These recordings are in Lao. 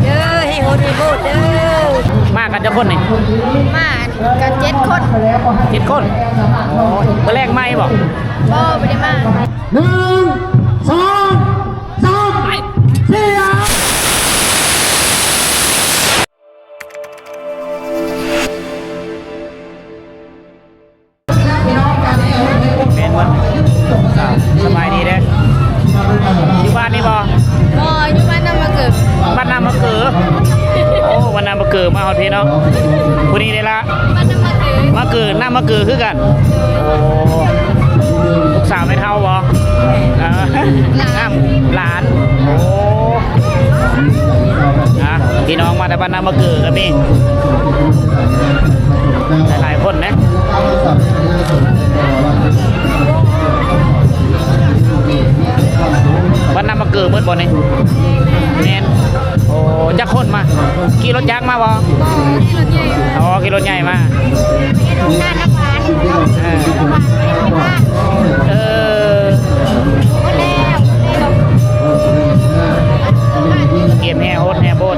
ເດີ ໃຫ້ໂຫດໃຫ້ໂຫດເດີ. ມາກັນຈັກຄົນນີ້? ມາກັນເຈັດຄົນ. ເຈັດຄົນ? ໂອ້ ມື້ແລງມາອີກບໍ່? ບໍ່ ບໍ່ໄດ້ມາ. ໜຶ່ງ ສອງ ສາມ ສີ່. ແມ່ນບໍ່? ສະບາຍດີເດ້. ຢູ່ບ້ານນີ້ບໍ່? ບໍ່ ຢູ່ບ້ານນຳມະເກີ. ບ້ານນຳມະເກີ. ໂອ້ ບ້ານນຳມະເກີ ມາຮອດພີ້ເນາະ. ຜູ້ນີ້ເດ້ລະ? ບ້ານນຳມະເກີ. ມະເກີ ນຳມະເກີຄືກັນ. ໂອ້ ລູກສາວແມ່ເຖົ້າບໍ່? ເອີ ຫຼານ ນຳ ຫຼານ. ໂອ້ ອ່ະ ພີ່ນ້ອງມາແຕ່ບ້ານນຳມະເກີກໍມີ ຫຼາຍໆຄົນນະ. ບ້ານນຳມະເກີໝົດບໍ່ນີ້? ແມ່ນ. ໂອ້ ຈັກຄົນມາ? ຂີ່ລົດຈັກມາບໍ່? ບໍ່ ຂີ່ລົດໃຫຍ່. ອໍ ຂີ່ລົດໃຫຍ່ມາ. ເອີ ກຽມແຫ່ໂຫດແຫ່ໂບດ.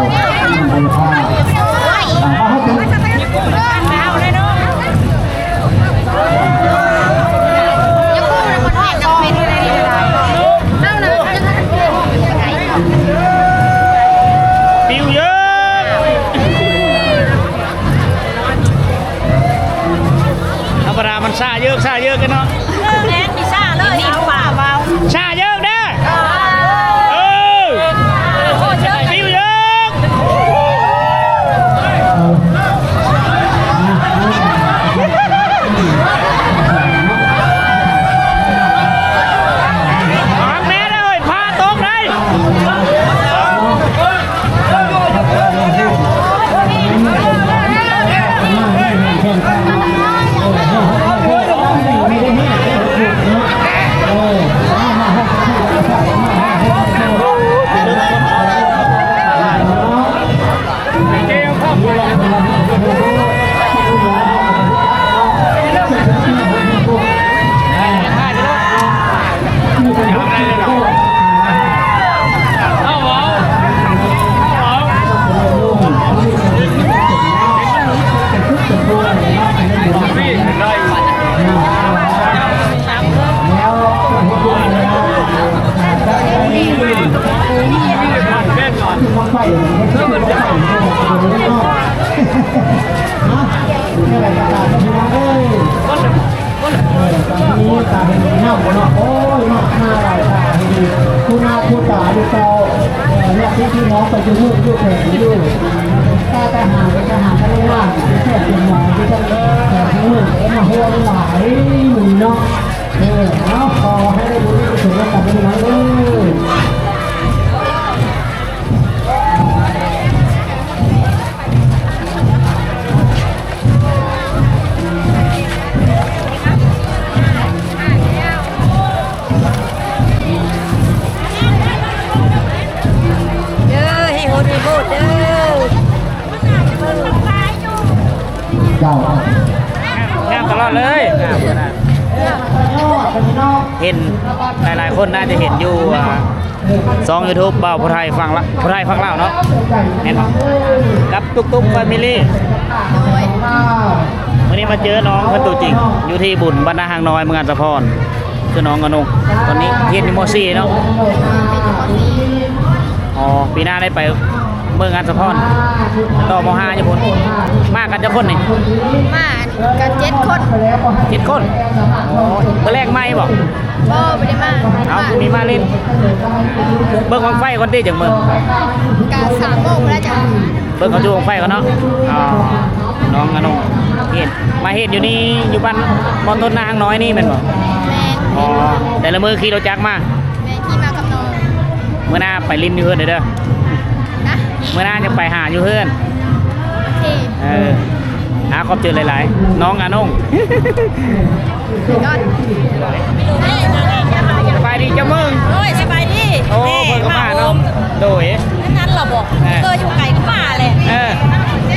ວ ເຈົ້າ ເຈົ້າ ເຈົ້າ ເຈົ້າ ປິວເຢີກ ທຳມະດາມັນຊ້າເຢີກ ຊ້າເຢີກເນາະ. ເອີ ແມ່ນ ມີຊ້າເລີຍ ມີຟ້າວາວ ຊ້າເຢີກເດີ. ເອີ ປິວເຢີກ ອອກແນ່ເດີ ຟ້າຕົກເດີ. ເອີ ຕອນນີ້ຕາເຫັນເງົາເນາະ ໂອ້ຍ ມາ ມາຫຼາຍຕາເຫັນຢູ່ ຄູໜ້າຄູຕາຢູ່ເຈົ້າ ເອີ ຍາດຕິພີ່ນ້ອງໄປຢູ່ເມືອງຢູ່ແຂວງຢູ່ ຕາ ຕາຫາໄປ ຕາຫາໄປໂຮງງານ ໄປແຂວງເຊຍງໃໝ່ ຢູ່ທາງແຂວງເມືອງ ກໍມາຮ່ວມຫຼາຍມື້ນີ້ເນາະ. ເອີ ເອົາ ຂໍໃຫ້ໄດ້ບຸນກຸສົນນຳກັນເດີ ພີ່ນ້ອງເອີຍ. ເດີ ເຮໂຮເດໂບເດີ ເຈົ້າ ງາມຕະຫຼອດເລີຍ ງາມຂະໜາດ ເຫັນຫຼາຍໆຄົນໜ້າຈະເຫັນຢູ່ ອ່າ ຊ່ອງຢູທູບ ບ່າວຜູ້ໄທຝັ່ງລະ ຜູ້ໄທຝັ່ງລາວເນາະ ແມ່ນບໍ່ ກັບຕຸກຕຸກແຟມິລີ ໂດຍ ມື້ນີ້ມາເຈີນ້ອງເພິ່ນຕົວຈິງ ຢູ່ທີ່ບຸນບ້ານນາຮ່າງນ້ອຍ ເມືອງອາດສະພອນ ຄືນ້ອງອະນົງ ຕອນນີ້ຮຽນຢູ່ ມໍສີ່ ເນາະ ຮຽນຢູ່ ມໍສີ່ ອໍ ປີໜ້າໄດ້ໄປເມືອງອາດສະພອນ ຕໍ່ ມໍຫ້າ ຢູ່ພຸ້ນ ມາກັນຈັກຄົນນີ້ ມາກັນເຈັດຄົນ ເຈັດຄົນ ອໍ ມື້ແລກມາບໍ່? ບໍ່ ບໍ່ໄດ້ມາ ເອົ້າ ຄືມີມາຫຼິ້ນ ເບິ່ງບັ້ງໄຟກ່ອນຕິ ຈັ່ງເບິ່ງ ກະສາມໂມງພຸ້ນລະຈ້ະ ເບິ່ງເຂົາຈູດບັ້ງໄຟກ່ອນເນາະ ອໍ ນ້ອງອະນົງ ເຫັນ ມາເຮັດຢູ່ນີ້ ຢູ່ບ້ານ ບໍ່ຕົ້ນນາຮ່າງນ້ອຍນີ້ແມ່ນບໍ່? ແມ່ນ ອໍ ແຕ່ລະມື້ຂີ່ລົດຈັກມາ? ແມ່ນ ຂີ່ມາກັບນ້ອງ ມື້ໜ້າໄປຫຼິ້ນຢູ່ເຮືອນເດີ ນະ ມື້ໜ້າຈະໄປຫາຢູ່ເຮືອນ ໂອເຄ ເອີ ອາ ຂອບໃຈຫຼາຍໆ ນ້ອງອານົງ. ສະບາຍດີເຈົ້າເມືອງ ໂອ້ຍ ສະບາຍດີ ໂອ້ ເພິ່ນກໍມາເນາະ ໂດຍ ນັ້ນລະບໍ ເອີ ເກີດຢູ່ໄກກໍມາແຫຼະ ເອີ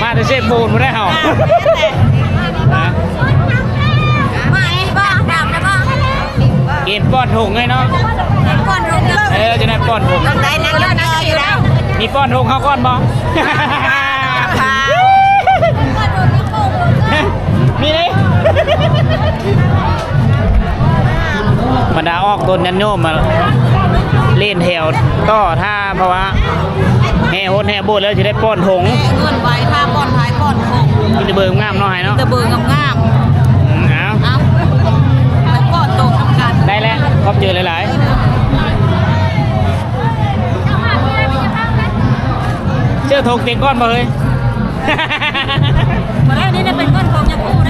ມາແຕ່ເຊໂປນພຸ້ນແຫຼະເຮົາ ມາອີກບໍ່ ຖາມໄດ້ບໍ່ ເກມປ້ອນຖົງເລີຍເນາະ ປ້ອນຖົງ ເອີ ຈັ່ງໃດປ້ອນຖົງ ຕ້ອງໄດ້ນັ່ງຢູ່ນີ້ຢູ່ແລ້ວ ມີປ້ອນຖົງເຮົາກ່ອນບໍ່? ມີເດ້ ບັນດາອອກຕົນຍາດໂຍມມາຫຼິ້ນແຖວຕໍ່ຖ້າ ເພາະວ່າແຫ່ຫົດແຫ່ໂບດແລ້ວ ຊິໄດ້ປ້ອນຖົງ ເງິນໄວ້ຖ້າປ້ອນທ້າຍປ້ອນໂຄ້ງ ມີແຕ່ເບີງາມເນາະ ໃຫ້ເນາະ ມີແຕ່ເບີງາມໆ ອືມ ເອົາ ເອົາ ໄປປ້ອນໂຕນຳກັນ ໄດ້ແລ້ວ ຂອບໃຈຫຼາຍໆ. ເສື້ອຖົງເຕັກກ່ອນບໍ່ເຮີ້ຍ? ບໍ່ໄດ້ ນີ້ເປັນກ້ອນຂອງຍາຄູໄດ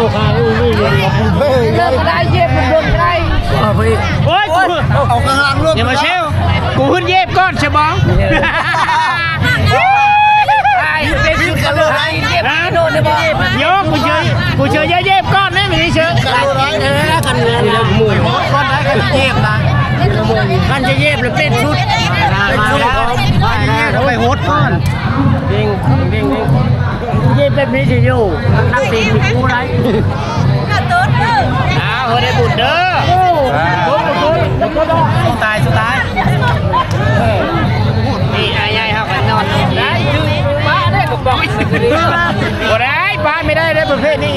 ເລີກກໍໄດ້ ເຢັບເລີກກໍໄດ້. ເອົາໄປ ໂອ້ຍ ກູ ເອົາ ເອົາຂ້າງຫຼັງເລີກ ຢ່າມາແຊວ ກູຫຶດເຢັບກ່ອນຊະບໍ? ໂຍ ກູເຊີ ກູເຊີ ຢ່າເຢັບກ່ອນເດ້ ມີເຊີ ກັນເລີຍ ກັນເລີຍ ໂອ້ຍ ຮອດກ່ອນໄດ້ ຄັນເຈັບນະ ຄັນຈະເຢັບລະເປັນຊຸດ ເປັນຊຸດ ມາແລ້ວ ມາແລ້ວ ໄປໂຫດກ່ອນ. ເກັ່ງ ເກັ່ງ ເກັ່ງ ເຢັບແບບນີ້ຊິຢູ່ ນັກຕີນມີຄູ່ໄດ້. ອ້າວ ເຮີ້ຍ ໄດ້ບຸນເດີ ໂອ້ ຕາຍ ຕາຍ ນີ້ ອ້າຍໃຫຍ່ເຮົາກໍນອນໄດ້ ປະເດ້ ບໍ່ໄດ້ ປະໄມ່ໄດ້ເດ້ ປະເພດນີ້.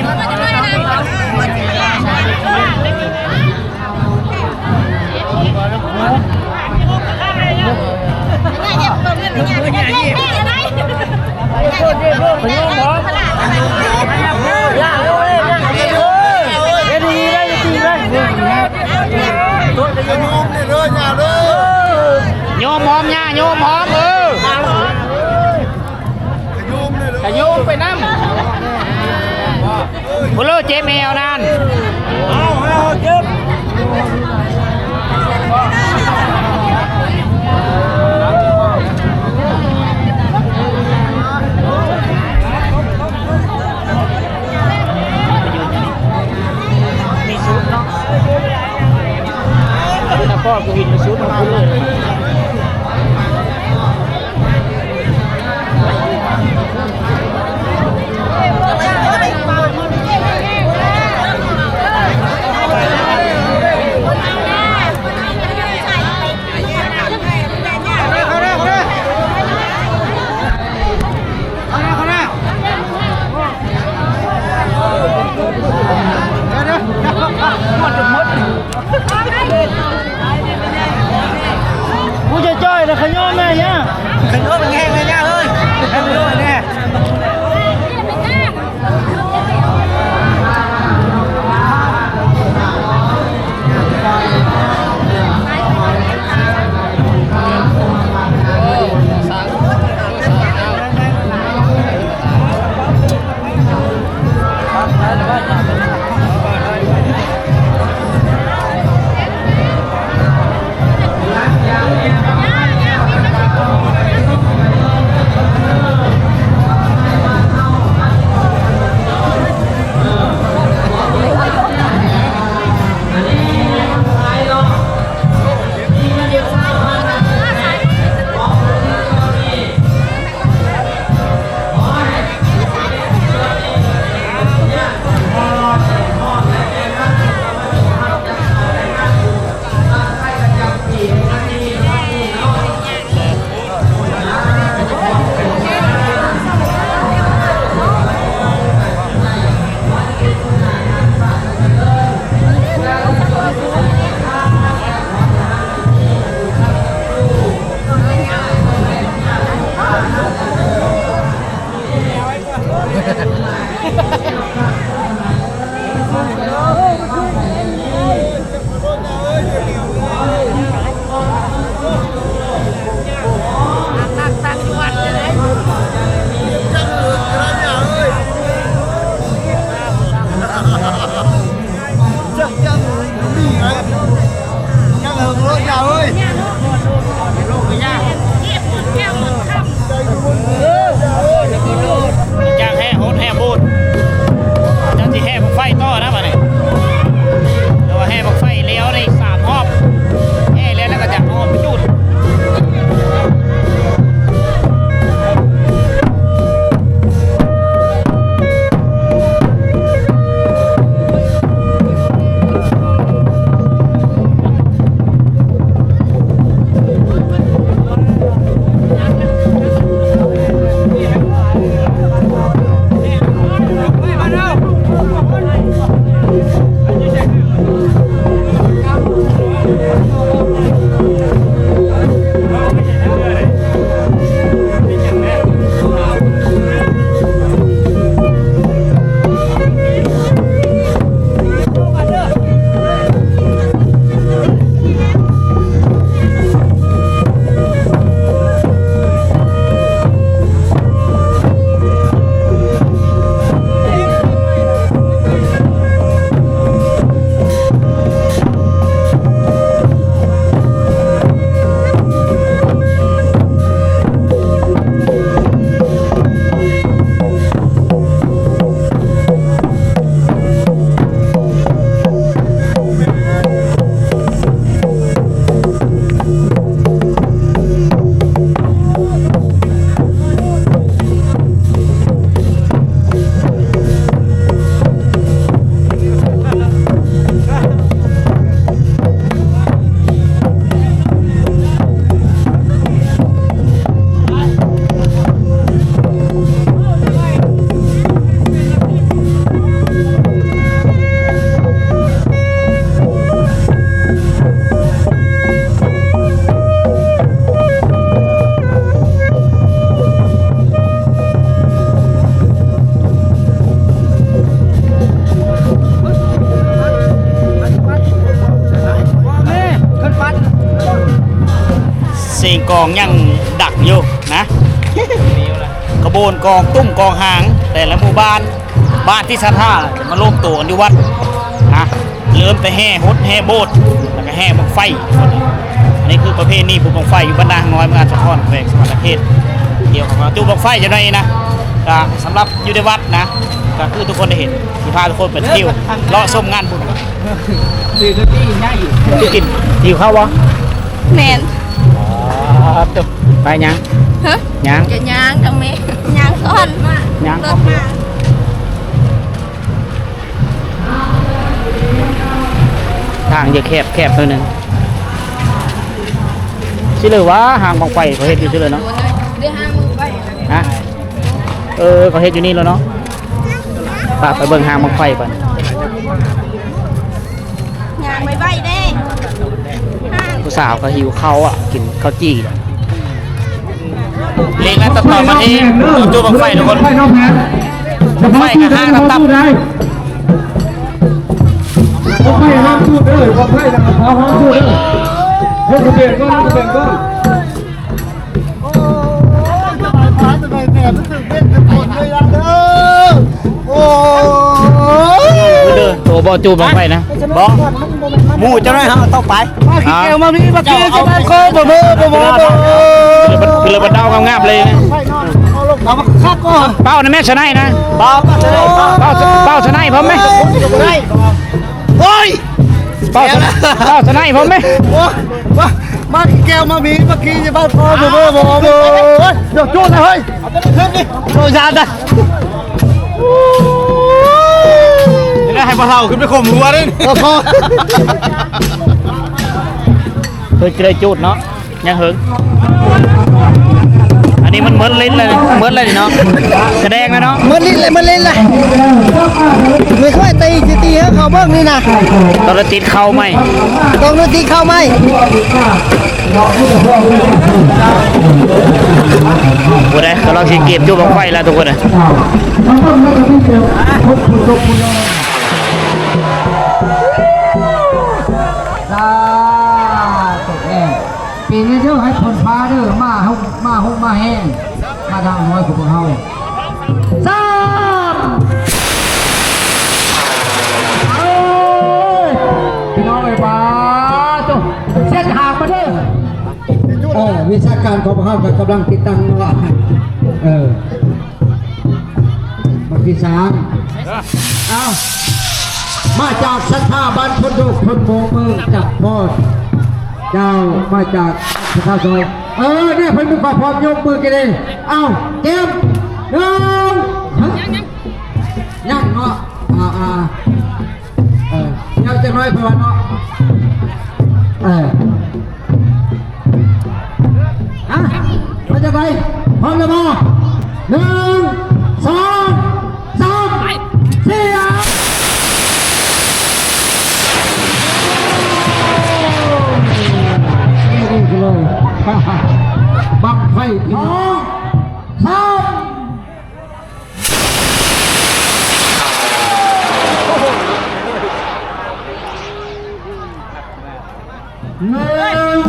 ໂຍມຫອມຫຍ້າ ໂຍມຫອມ ເອີ ຂະໂຍມໄປນຳ ພຸ້ນເລີ ເຈັບແອວນັ້ນ ເອົາ ເອົາ ເຈັບ. ມີຊຸດເນາະ ຕະກອດກໍເຫັນມີຊຸດເນາະ ພຸ້ນເລີ. Ui, trời trời, là khánh ôm này nhá. Khánh ôm mình nghe này nhá ơi. Khánh ôm này nè. ເສງກອງຍັງດັງຢູ່ນະ ຂະບວນກອງຕຸ້ມກອງຫາງ ແຕ່ລະໝູ່ບ້ານ ບ້ານທີ່ສັດທາຈະມາລວມໂຕກັນຢູ່ວັດນະ ເລີ່ມແຕ່ແຫ່ຫົດແຫ່ໂບດ ແລ້ວກະແຫ່ບັ້ງໄຟ. ອັນນີ້ຄືປະເພນີບຸນບັ້ງໄຟຢູ່ບ້ານນາງນ້ອຍ ເມືອງອາດສະທອນ ແຂວງສະຫວັນນະເຂດ ກ່ຽວກັບຈຸບັ້ງໄຟຈັກໜ້ອຍນະ. ກະສຳລັບຢູ່ໃນວັດນະ ກະຄືທຸກຄົນໄດ້ເຫັນ ຊິພາທຸກຄົນໄປທ່ຽວເລາະຊົມງານບຸນ. ຄືທີ່ໃຫຍ່ ຊິກິນ ຫິວເຂົ້າບໍ່? ແມ່ນ. ໄປຫຍັງ? ຮະ? ຫຍັງ? ກະຍ່າງກັບແມ່ ຍ່າງສອນມາ ຍ່າງ ລົດມາ. ທາງຈະແຄບ ແຄບໜ້ອຍໜຶ່ງ ຊິເລີວ່າຫາງບັ້ງໄຟເຂົາເຮັດຢູ່ຊິເລີເນາະ. ເດີ ຫາງບັ້ງໄຟນະ ຮະ? ເອີ ເຂົາເຮັດຢູ່ນີ້ແລ້ວເນາະ. ປະ ໄປເບິ່ງຫາງບັ້ງໄຟກ່ອນ. ຍ່າງໄວໆເດ້ ຜູ້ສາວກໍຫິວເຂົ້າອະ ກິນເຂົ້າຈີ່ແລ້ວ. ເລງແລ້ວ ຕັດຕໍ່ມາທີ່ຈຸບັ້ງໄຟທຸກຄົນ. ບັ້ງໄຟກະຫາງຕ່ຳໆ ບັ້ງໄຟຫ້າມຈູດເດີ ບັ້ງໄຟນະ ເອົາຫ້າມຈູດເດີ. ເຮັດກະເບນກ່ອນ ເຮັດກະເບນກ່ອນ. ໂອ້ຍ ສະບາຍ ສະບາຍແດ່ ມັນຖືກເບັດຖືກຜົນເລີຍ ໂອ້ຍ ໂຕບໍ່ຈູບັ້ງໄຟນະ ບໍ່ ໝູ່ເຈົ້າໜ້ອຍເຮົາຕ້ອງໄປ. ມາຂີ້ແກ້ວມາມີ ມາກິນ ເອົາ ສະບາຍ ຂໍບໍ່ເມີ ບໍ່ເມີ ເລີຍບັດດາວງາມໆເລີຍ. ເອົາມາຄັກກ່ອນ ເປົ່ານະແມ່ ສະໄນນະ ເປົ່າ ເປົ່າສະໄນພ້ອມແມ. ໂອ້ຍ ເປົ່າສະ ເປົ່າສະໄນພ້ອມແມ. ໂອ້ຍ ມາ ມາກິນແກ້ວມາມີ ມາກິນ ຢ່າມາພໍ ບໍ່ ບໍ່ ບໍ່ ບໍ່ ເອົາໂຈ້ນະເຮີ້ຍ ເອົາຢານະ. ຈະໄດ້ໃຫ້ພໍ່ເຖົ້າຂຶ້ນໄປຂົ່ມຫົວເດ້. ເອີ ພໍ ເຮີ້ຍ ຈະໄດ້ຈູດເນາະ. ຍັງເຫິງ ອັນນີ້ມັນໝົດລິດແລ້ວ ໝົດແລ້ວນີ້ເນາະ ສະແດງແລ້ວເນາະ ໝົດລິດແລ້ວ ໝົດລິດແລ້ວ. ມີຂ້ອຍຕີ ຊິຕີໃຫ້ເຂົາເບິ່ງນີ້ນະ ຕ້ອງໄດ້ຕິດເຂົ້າໃໝ່ ຕ້ອງໄດ້ຕິດເຂົ້າໃໝ່. ຜູ້ໃດກຳລັງຊິເກັບຢູ່ບັ້ງໄຟແລ້ວທຸກຄົນເອີຍ. ສາທຸແມ່. ປີນີ້ເດີ ໃຫ້ຝົນຟ້າເດີ ມາຮຸກ ມາຮຸກມາແຮງ ມາດາວນ້ອຍຂອງພວກເຮົາ. ສາມ ເອີຍ ພີ່ນ້ອງເອີຍ ປາໂຕ ເຊັດຫາງມາເດີ. ເອີ ວິຊາການຂອງພວກເຮົາກໍກຳລັງຕິດຕັ້ງເນາະ ເອີ. ບັກທີ່ສາມ ເອົ້າ ມາຈາກສັດທາບ້ານພົນໂດກ ພົນໂມງ ເມືອງຈັກພອນ ເຈົ້າ ມາຈາກສັດທາສອງ ເອີ ເດ້ ເພິ່ນມີຄວາມພ້ອມ ຍົກມືກັນເດ້. ເອົ້າ ຕຽມ ໜຶ່ງ ຍັງ ຍັງເນາະ ອ່າ ອ່າ ເອີ ຍາວຈັກໜ້ອຍເພິ່ນວ່າເນາະ ເອີ. ຮະ ມາຈາກໃດ? ພ້ອມແລ້ວບໍ່? ໜຶ່ງ ສອງ ສາມ ສີ່ ບັ້ງໄຟ ສອງ ສາມ. ໜຶ່ງ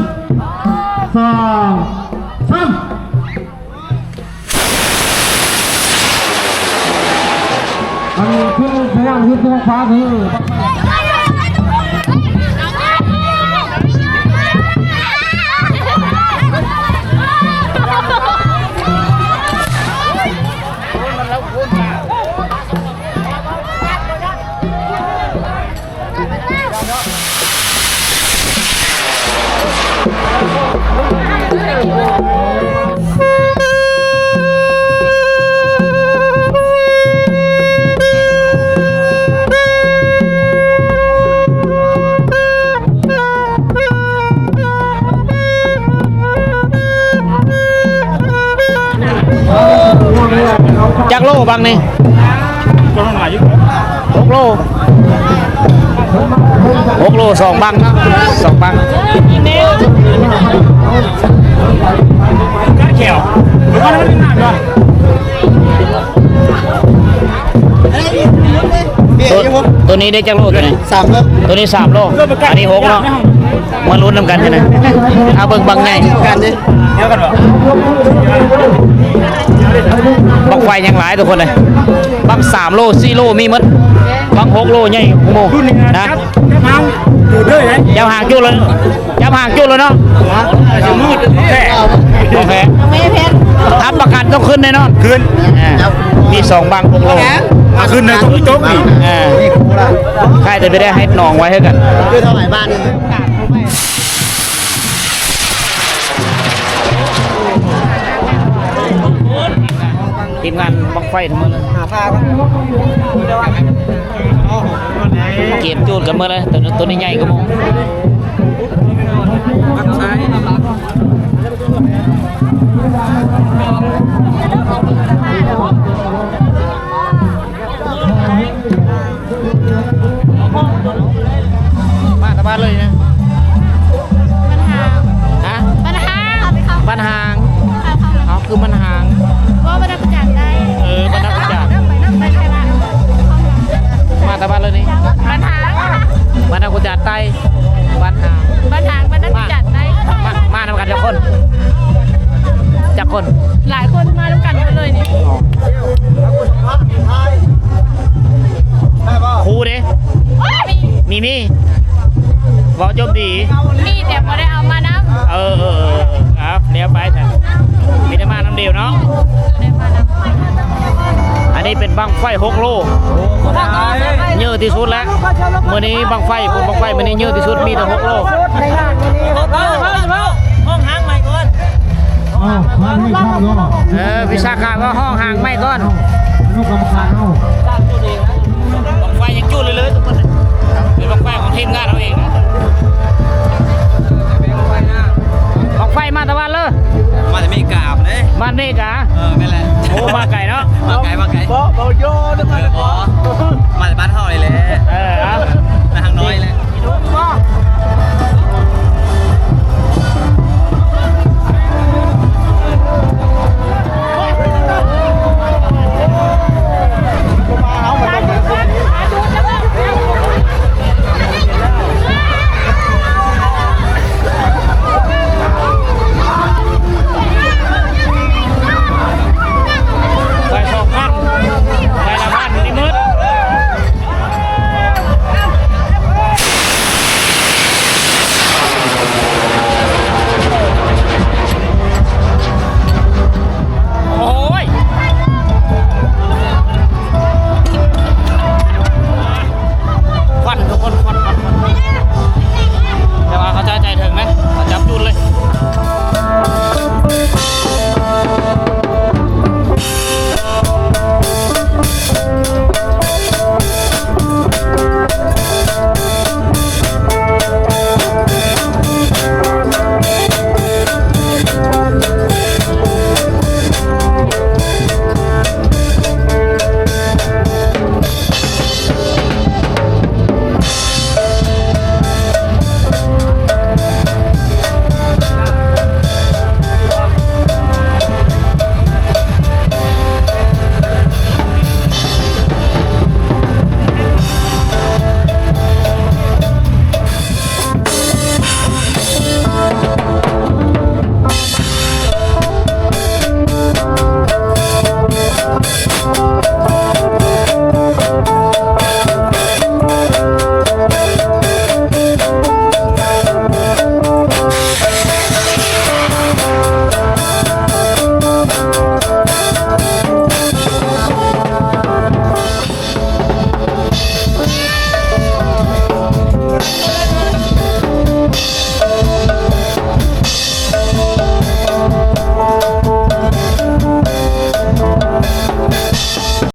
ສອງ ສາມ. ອັນນີ້ຄືພະຍານທີ່ຕົກຟ້າຄື ຈັກໂລບັ້ງນີ້? ຫົກໂລ ຫົກໂລ ສອງບັ້ງເນາະ ສອງບັ້ງ. ໂຕ ໂຕນີ້ໄດ້ຈັກໂລ ໂຕນີ້? ສາມໂລ ໂຕນີ້ສາມໂລ ອັນນີ້ຫົກເນາະ. ມາລຸ້ນນຳກັນເທື່ອໜຶ່ງ ເອົາເບິ່ງບັ້ງໃຫຍ່ ດຽວກັນບໍ່? ບັ້ງໄຟຍັງຫຼາຍທຸກຄົນເອີຍ ບັ້ງສາມໂລ ສີ່ໂລມີໝົດ ບັ້ງຫົກໂລໃຫຍ່ກວ່າໝູ່ ນະ ຈັບຫາງຈູດເລີຍ ຈັບຫາງຈູດເລີຍເນາະ ຈັບຫາງຈູດເລີຍເນາະ ຂອງແທ້ ຂອງແທ້ ຮັບປະກັນຕ້ອງຂຶ້ນແນ່ນອນ ຂຶ້ນ ອ່າ ມີສອງບັ້ງຫົກໂລ ຖ້າຂຶ້ນໄດ້ຕ້ອງຈົກອີກ ອ່າ ໃຄຈະໄປໄດ້ໃຫ້ນ້ອງໄວ້ຄືກັນ ຄືເທົ່າໃດບາດ ທີມງານບັ້ງໄຟທັງໝົດເລີຍ ກຽມຈູດກັນໝົດເລີຍ ໂຕ ໂຕນີ້ໃຫຍ່ກວ່າໝູ່ ມາແຕ່ບ້ານເລີຍນະ ບ້ານຫາງ ຮະ ບ້ານຫາງ ບ້ານຫາງ ເອົ້າ ຄືບ້ານຫາງ ບໍ່ ບ້ານນາກວດຈາດໃຕ້ ເອີ ບ້ານນາກວດຈາດ ມາແຕ່ບ້ານເລີຍນີ້ ບ້ານຫາງ ບ້ານນາກວດຈາດໃຕ້ ບ້ານຫາງ ບ້ານຫາງ ບ້ານນາກວດຈາດໃຕ້ ມາ ມານຳກັນຈັກຄົນ ຈັກຄົນ ຫຼາຍຄົນ ມານຳກັນໝົດເລີຍນີ້ ຄູເດ້ ມີ ມີ ເວົ້າຈົບດີ ມີແຕ່ບໍ່ໄດ້ເອົາມານຳ ເອີ ເອີ ເອີ ເອົາ ແລ້ວໄປຊັ້ນ ມີແຕ່ມານຳເດວເນາະ ໄດ້ມານຳ ອັນນີ້ເປັນບັ້ງໄຟຫົກໂລ ເຍີທີ່ສຸດແລ້ວ ມື້ນີ້ບັ້ງໄຟ ບຸນບັ້ງໄຟມື້ນີ້ເຍີທີ່ສຸດ ມີແຕ່ຫົກໂລ ຫ້ອງຫາງໃໝ່ກ່ອນ ເອົາ ມານີ້ເຂົ້າເນາະ ເອີ ວິຊາການວ່າຫ້ອງຫາງໃໝ່ກ່ອນ ຄະນະກຳມະການເຮົາ ບັ້ງໄຟຍັງຈູດເລື້ອຍໆ ທຸກຄົນ ເປັນບັ້ງໄຟຂອງທີມງານເຮົາເອງນະ ບັ້ງໄຟມາແຕ່ບ້ານເລີຍ ມາແຕ່ເມກາພຸ້ນເດ້ ບ້ານເມກາ ເອີ ແມ່ນແຫຼະ ໂອ້ ມາໄກເນາະ ມາໄກ ມາໄກ ບໍ່ ບໍ່ໂຍ